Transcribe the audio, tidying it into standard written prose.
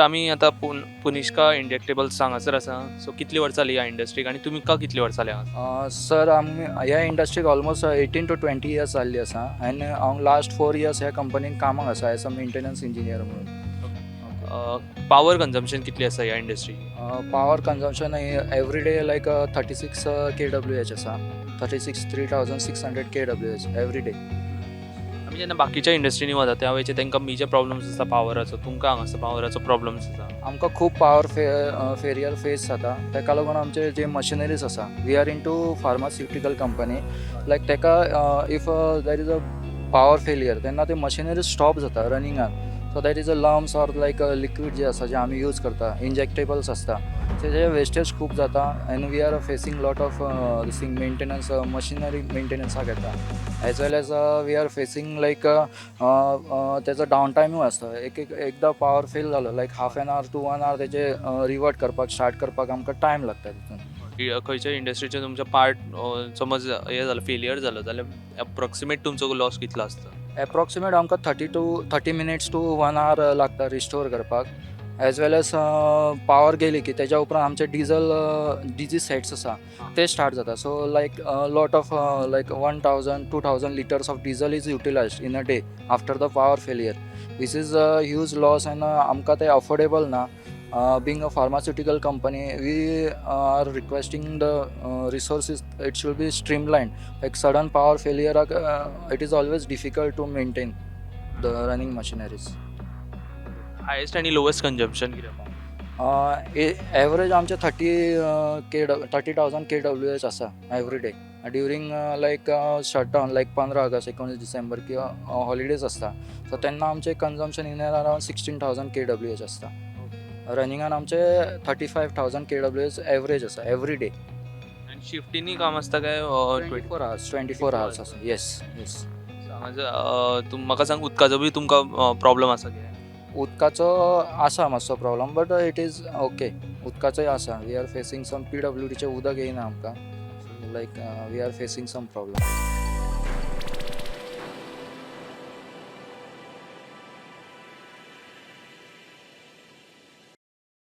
So आमी आतां पुनिश्का injectables हांगासर आसा. सो कितली वर्सां जाली ह्या इंडस्ट्रीक आनी तुमकां कितली वर्सां जाली हांगा? सर, आमी ह्या इंडस्ट्रीक ऑलमोस्ट 18 टू 20 इयर्स जाल्ली आसा आनी हांव लास्ट 4 इयर्स ह्या कंपनीन कामाक आसा एज अ मेंटेनन्स इंजिनियर म्हणून. पावर कन्जम्पशन कितली आसा ह्या industry? Power consumption every day like 36 kWh आसा, 36, 3600 kWh every day. आमी जेन्ना बाकीच्या इंडस्ट्रीनी वता त्या वेळचे तांकां मेजर प्रॉब्लम्स आसता पावराचो. तुमकां हांगासर पावराचो प्रॉब्लम्स आसा? आमकां खूब पावर फेलियर फेस जाता. ताका लागून आमचे जे मशिनरीज आसा, we are into pharmaceutical company, like ताका if there is a power failure तेन्ना ते मशिनरीज स्टॉप जाता रनिंगान. So that is a lumps or like liquid जे आसा, जे आमी यूज करता, इंजेक्टेबल्स आसता, तेजे वेस्टेज खूब जाता and we are facing lot of this thing maintenance, machinery मेंटेनन्साक येता, as well as we are facing like तेजो डावन टायमूय आसता. एक एक एकदां पावर फेल जालो, like half an hour to one hour तेजे रिवर्ट करपाक, स्टार्ट करपाक आमकां टायम लागता तितून. खंयच्या इंडस्ट्रीचे तुमचे पार्ट समज हे जालो, फेलियर जालो जाल्यार एप्रोक्सिमेट तुमचो लॉस कितलो आसता? एप्रोक्सिमेट आमकां 30 minutes to one hour लागता रिस्टोर करपाक. एज वेल एज पावर गेली की तेज्या उपरांत आमचे डिजल डीजी सेट्स आसा, ते स्टार्ट जाता. So like lot of like 1000, 2000 liters of diesel is utilized in a day after the power failure. This is a huge loss and आमकां ते अफोर्डेबल ना. Being a pharmaceutical company, we are requesting the resources, it should be streamlined. Like sudden power failure, it is always difficult to maintain the running machineries. Highest आनी lowest consumption कितें? Average आमचे 30,000 kWh आसा every day during like shutdown, like 15 August, 19 डिसेंबर किंवा holidays आसता. So तेन्ना आमचे consumption in around 16,000 kWh आसता. रनिंगान आमचे 35,000 kWh average आसा एवरी डे. आनी शिफ्टीनी काम आसता काय? 24 hours, 24 hours आसा, येस. म्हाका सांग, उदकाचो बी तुमकां प्रॉब्लम आसा कितें? उदकाचो आसा मातसो problem, but it is okay. उदकाचोय आसा. We are facing some, पीडब्ल्यूडीचें उदक येयना आमकां, like we are facing some problem.